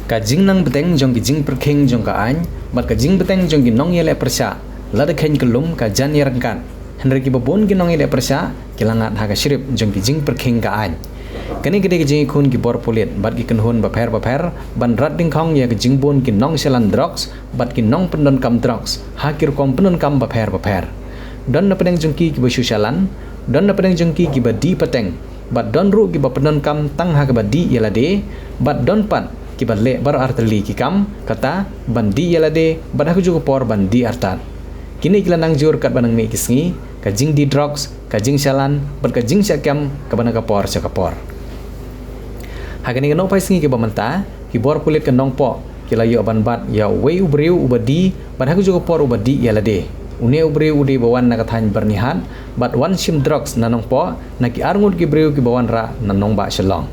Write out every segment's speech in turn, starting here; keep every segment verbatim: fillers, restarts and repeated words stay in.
Ka jingnang bteng jong ki jingpyrkhing jong ka aiñ bad ka jingbteng jong ki nongïaleh pyrshah, lada kheiñ kyllum ka jan ïaryngkat. Hynrei kiba bun ki nongïaleh pyrshah ki la ngat ha ka shrip jong ki jingpyrkhing ka aiñ. Kane ka dei ka jingïakhun ki bor pulit bad ki kynhun bapher bapher ban rat dyngkhong ïa ka jingbun ki nongshalan drugs bad ki nongpyndonkam drugs ha ki rukom pyndonkam bapher bapher. Don na pdeng jong ki kiba shu shalan, don na pdeng jong ki kiba dih pateng, bad don ruh kiba pyndonkam tang ha kaba dih ïa lade, bad don pat kiba leh baroh artylli ki kam, kata ban dih ïa lade bad ha kajuh ka por ban dih artat. Kine ki la nang jur katba nang mih ki sngi, ka jingdih drugs, ka jingshalan bad ka jingshah kem kaba na ka por sha ka por. Ha kane ka nohphai sngi kaba mynta, ki bor pulit ka Nongpoh ki la ïoh ban bat ïa uwei u briew uba dih bad ha kajuh ka por uba dih ïa lade. Une u briew u dei ba wan na ka thaiñ Byrnihat bad wan shim drugs na Nongpoh na ki arngut ki briew kiba wanrah na nongbah Shillong.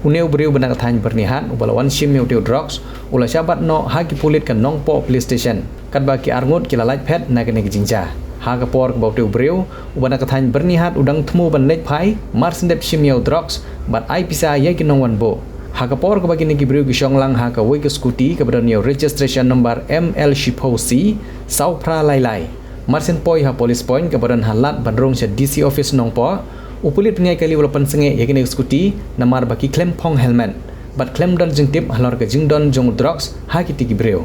Une u briew ba na ka thaiñ Byrnihat uba la wan shim ïa utei u drugs u la shah bat noh ha ki pulit ka Nongpoh Police Station. Katba ki arngut ki la lait phet na kane ka jingjia. Ha ka por kaba utei u briew uba na ka thaiñ Byrnihat u dang thmu ban leit phai, mar shen dep shim ïa u drugs bad ai pisa ïa ki nongwan buh. Ha ka por kaba kine ki briew ki shong lang ha kawei ka scooty kaba don ïa u registration number M L shiphew C saw phra lai lai. Mar shen poi ha police point kaba don ha lad ban rung sha D C office Nongpoh, u pulit pynïaid kali u la pynsangeh ïa kine ki scooty namar ba ki khlem phong helmet bad khlem don jingtip halor ka jingdon jong u drugs ha kitei ki briew.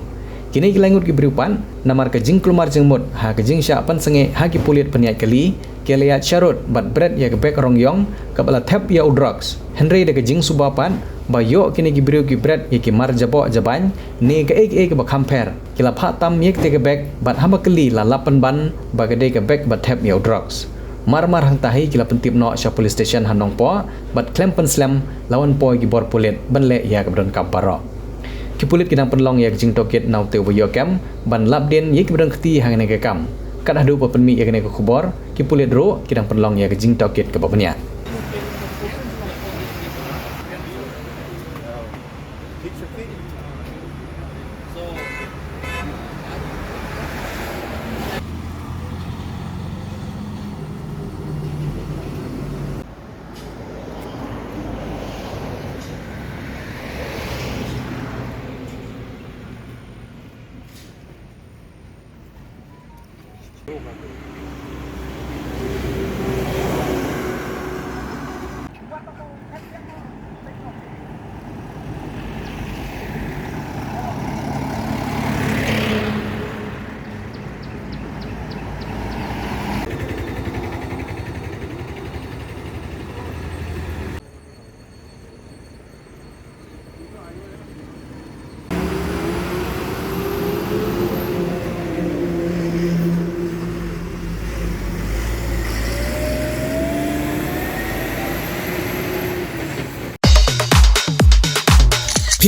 Kine ki laingut ki briew pat, namar ka jingkulmar jingmut ha ka jingshah pynsangeh ha ki pulit pynïaid kali, ki la ïaid sharud bad bret ïa ka bek rong ïong kaba la thep ïa u drugs. Hynrei da ka jingsuba pat ba ïoh kine ki briew ki bret ïa ki mar jaboh jabain ne kaei kaei kaba kham pher, ki la phah tam ïa katei ka bek bad haba kylli la lap pynban ba ka dei ka bek ba thep ïa u drugs. Mar mar hangta hi ki la pyntip noh sha police station ha Nongpoh bad khlem pynslem la wan poi ki bor pulit ban leh ïa kaba donkam baroh. Ki pulit ki dang pynlong ïa ka jingtohkit na utei uba ïoh kem ban lap dien ïa kiba don kti ha kane ka kam. Kat haduh ba pynmih ïa kane ka khubor, ki pulit ruh ki dang pynlong ïa ka jingtohkit kaba bniah.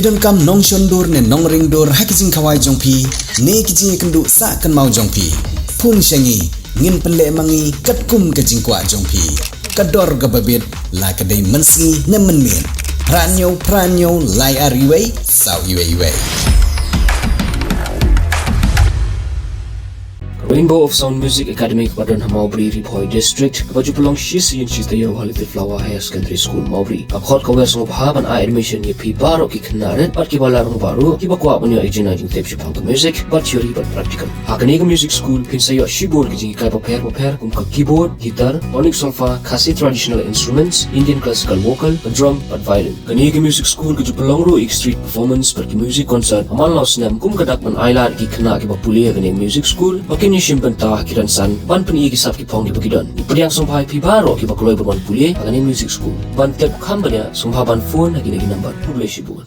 Phi donkam nongshon dur ne nongring dur ha ki jingkhawai jong phi ne ki jingïakynduh sah kynmaw jong phi? Phone sha ngi, ngin pynleh ma ngi katkum ka jingkwah jong phi. Ka dor kaba bit, la ka dei mynsngi ne mynmiet. Phra hynñiew phra hynñiew lai ar iwei saw iwei iwei. Rainbow of Sound Music Academy kaba don ha Mawbri, Ri Bhoi District, kaba ju pynlong shi sien shi taïew ha Little Flower Higher Secondary School, Mawbri, ka khot ka wer sngewbha ban ai admission ïa phi baroh ki khynnah rit bad kiba la rangbah ruh, kiba kwah ban ïoh ïa ka jingtip shaphang ka music, bad theory bad practical. Ha kane ka music school phin sa ïoh shibun ki jinghikai bapher bapher kum ka keyboard, guitar, tonic solfa, Khasi traditional instruments, Indian classical vocal, drum bad violin. Kane ka music school ka ju pynlong ruh ïa ki street performance bad ki music concert ha man la u snem kum ka dak ban ailad ïa ki khynnah kiba pule ha kane ka music school ba kin ïashim bynta ha ki rynsan ban pyni ïa ki sap ki phong kiba ki don. Ngi pdiang sngewbha ïa phi baroh kiba kloi ban wan pule ha kane ka music school. Ban tip kham bniah sngewbha ban phone ha kine ki number. Khublei shibun.